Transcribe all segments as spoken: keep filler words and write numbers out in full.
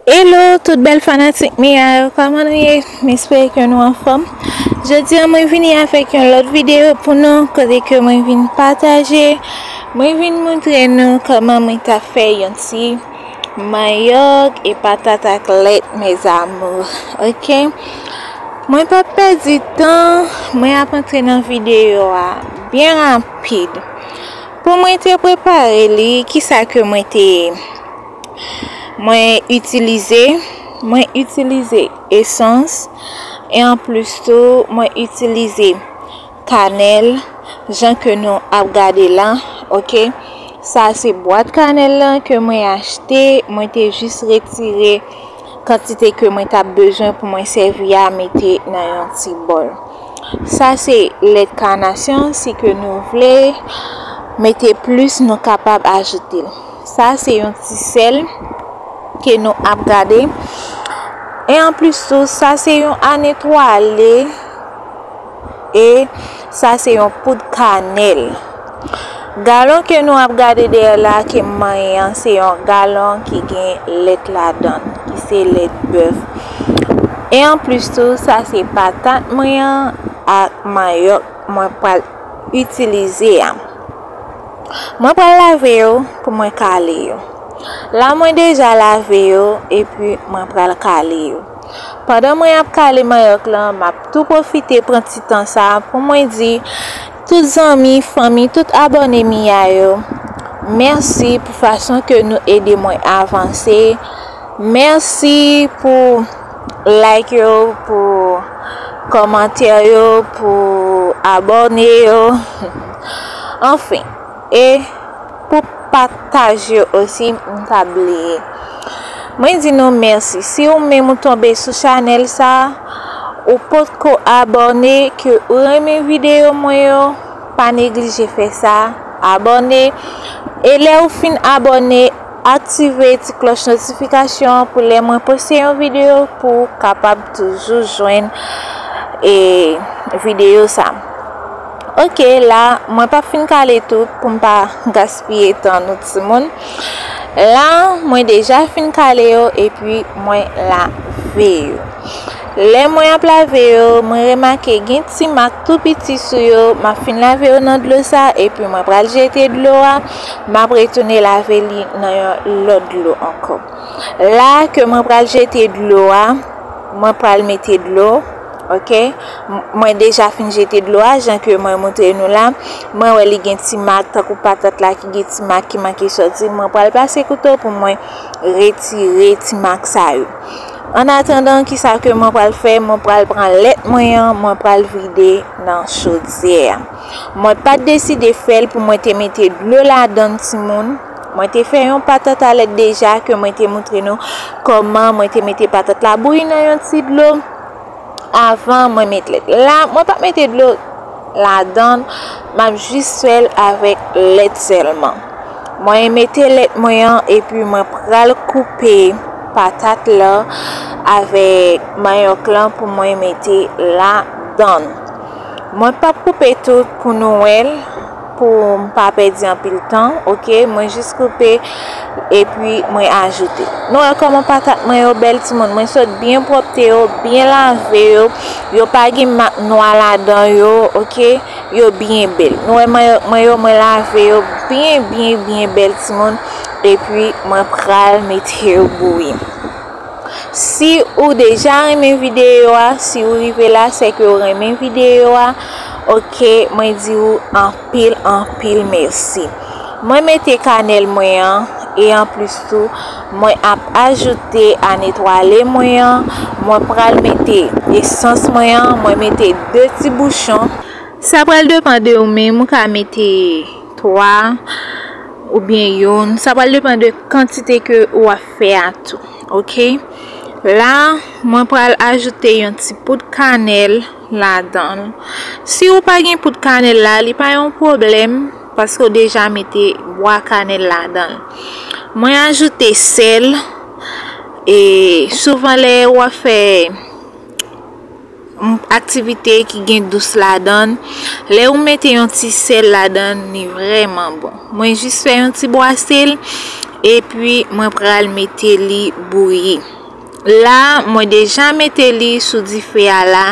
Hello tout bèl fanatik Mia yo, kòman nou ye? M espere ke nou anfòm. Jodi a mwen vini avèk yon lòt videyo pou nou, kote ke mwen vin pataje, mwen vin montre nou kòman mwen ta fè yon ti manyòk e patat ak lèt, mes amours. Ok? Mwen pa pèdi tan, mwen ap antre nan videyo a byen rapid. Pou mwen te prepare li, kisa ke mwen te Mwen itilize, mwen itilize esans, e anplis tou, mwen itilize kanèl, jan ke nou ap gade la, ok? Sa se bwat kanèl lan ke mwen achte, mwen te jis retire kantite ke mwen t ap bezwen pou mwen sèvi a mete nan yon ti bòl. Sa se lèt kanasyon, si ke nou vle mete plis, nou kapab ajoute l. Sa se yon ti sèl ke nou ap gade. E anplis tou, sa se yon anetwale. E sa se yon poud kanèl. Galon ke nou ap gade dèyè la ke m manyen an, se yon galon ki gen lèt ladan l, ki se lèt bèf. E anplis tou, sa se patat mwen an ak manyòk mwen pral itilize a. Mwen pral lave yo pou mwen kale yo. La mwen deja lave yo epi mwen pral kale yo. Pandan mwen ap kale manyòk lan, m ap tou pwofite pran ti tan sa pou mwen di tout zanmi, fanmi, tout abòne Mia yo, mèsi pou fason ke nou ede mwen avanse. Mèsi pou like yo, pou kòmantè yo, pou abòne yo. Anfen, e pou pataje yo osi, m ta bliye. Mwen di nou mèsi. Si ou menm ou tonbe sou chanèl sa, ou potko abòne, ke ou renmen videyo mwen yo, pa neglije fè sa, abòne. E lè ou fin abòne, aktive ti klòch notifikasyon an pou lè mwen poste yon videyo pou w kapab toujou jwenn e videyo sa. Ok, la mwen p ap fin kale tout pou m pa gaspiye tan nou timoun. La mwen deja fin kale yo epi mwen lave yo. Lè mwen ap lave yo, mwen remake gen ti mak tou piti sou yo. M ap fin lave yo nan dlo sa, epi mwen pral jete dlo a. M ap retounen lave li nan yon lòt dlo ankò. La ke mwen pral jete dlo a, mwen pral mete dlo, ok? M- Mwen deja fin jete dlo a, jan ke mwen montre nou la. Mwen wè li gen ti mak, tankou patat la ki gen ti mak ki manke sòti. Mwen pral pase kouto pou mwen retire ti mak sa yo. An atandan, kisa ke mwen pral fè? Mwen pral pran lèt mwen an, mwen pral vide nan chodyè a. Mwen pa t deside fè l pou mwen te mete dlo ladan l, timoun. Mwen te fè yon patat a lèt deja, ke mwen te montre nou kòman mwen te mete patat la bouyi nan yon ti dlo avan mwen met lèt. La, mwen p ap mete dlo ladan l, m ap jis fè l avèk lèt sèlman. Mwen mete lèt mwen an, epi mwen pral koupe patat la avèk manyòk lan pou mwen mete ladan l. Mwen p ap koupe tout pou nou wè l, pou m pa pèdi anpil tan, ok? Mwen jis koupe, epi mwen ajoute. Nou wè kòman patat mwen yo bèl, timoun? Mwen sot byen pwòpte yo, byen lave yo. Yo pa gen mak nwa ladan yo, ok? Yo byen bèl. Nou wè manyòk mwen yo, mwen lave yo byen, byen, byen bèl, timoun. Epi mwen pral mete yo bouyi. Si ou deja renmen videyo a, si ou rive la, se ke ou renmen videyo a. Ok, mwen di ou anpil, anpil mèsi. Mwen mete kanèl mwen an, e anplis tou, mwen ap ajoute anetwale mwen an. Mwen pral mete esans mwen an, mwen mete de ti bouchon. Sa pral depann de ou menm, ou ka mete twa oubyen youn. Sa pral depann de kantite ke ou ap fè a tou. Ok? La, mwen pral ajoute yon ti poud kanèl ladan l. Si ou pa gen poud kanèl la, li pa yon pwoblèm, paske ou deja mete bwa kanèl ladan l. Mwen ajoute sèl, e souvan lè w ap fè m, aktivite ki gen dous ladan l. Lè ou mete yon ti sèl ladan l, li vrèman bon. Mwen jis fè yon ti bwase l, Epi mwen pral mete li bouyi. La, mwen deja mete li sou dife a la.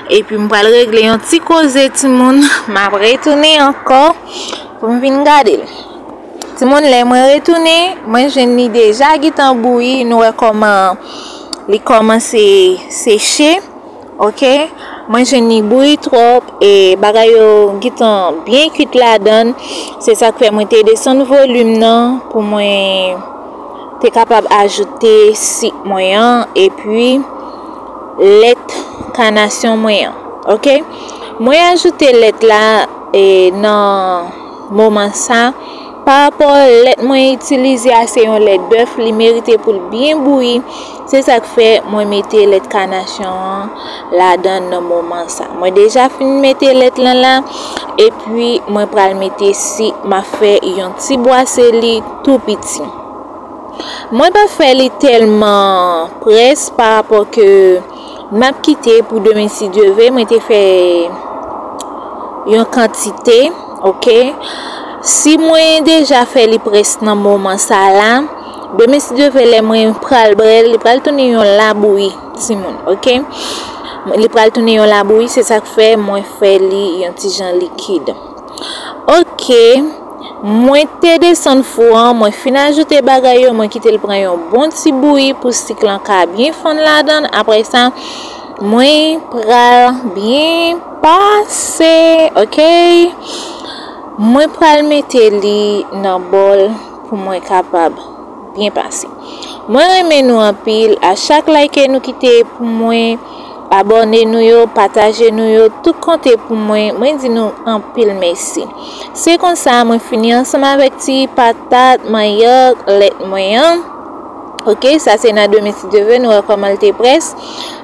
Epi m pral regle yon ti koze, timoun. M ap retounen ankò pou m vin gade l. Timoun, lè mwen retounen, mwen jwenn li deja gentan bouyi. Nou wè kòman li kòmanse seche. Ok, mwen jwenn li bouyi twòp e bagay yo gentan byen kuit ladan l. Se sa k fè mwen te desann volim nan pou mwen te kapab ajoute sik mwen an epi lèt kanasyon mwen an. Ok, mwen ajoute lèt la e nan moman sa. Pa rapò lèt mwen itilize a, se yon lèt bèf, li merite pou l byen bouyi. Se sa k fè mwen mete lèt kanasyon an ladan nan moman sa. Mwen deja fin mete lèt lan la, epi mwen pral mete sik, m ap fè yon ti bwase li tou piti. Mwen pa fè li tèlman près pa rapò ke m ap kite pou demen si Dye ve, mwen te fè yon kantite, ok. Si mwen deja fè li près nan moman sa la, demen si Dye ve lè mwen pral bwè l, li pral tounen yon labouyi, timoun, ok. Li pral tounen yon labouyi, se sa k fè mwen fè li yon ti jan likid. Ok, mwen te desann fou an, mwen fin ajoute bagay yo, mwen kite l pran yon bon ti bouyi pou sik lan ka byen fonn ladan l. Apre sa, mwen pral byen pase, ok? Mwen pral mete li nan bòl pou mwen kapab byen pase. Mwen renmen nou anpil. A chak like nou kite pou mwen, abòne nou yo, pataje nou yo, tout konte pou mwen. Mwen di nou anpil mèsi. Se konsa mwen fini ansanm avèk ti patat, manyòk, lèt mwen an. Ok, sa se nan demen si Dye ve, nou wè kòman l te près.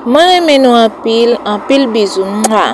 Mwen renmen nou anpil, anpil bizou. Mwa.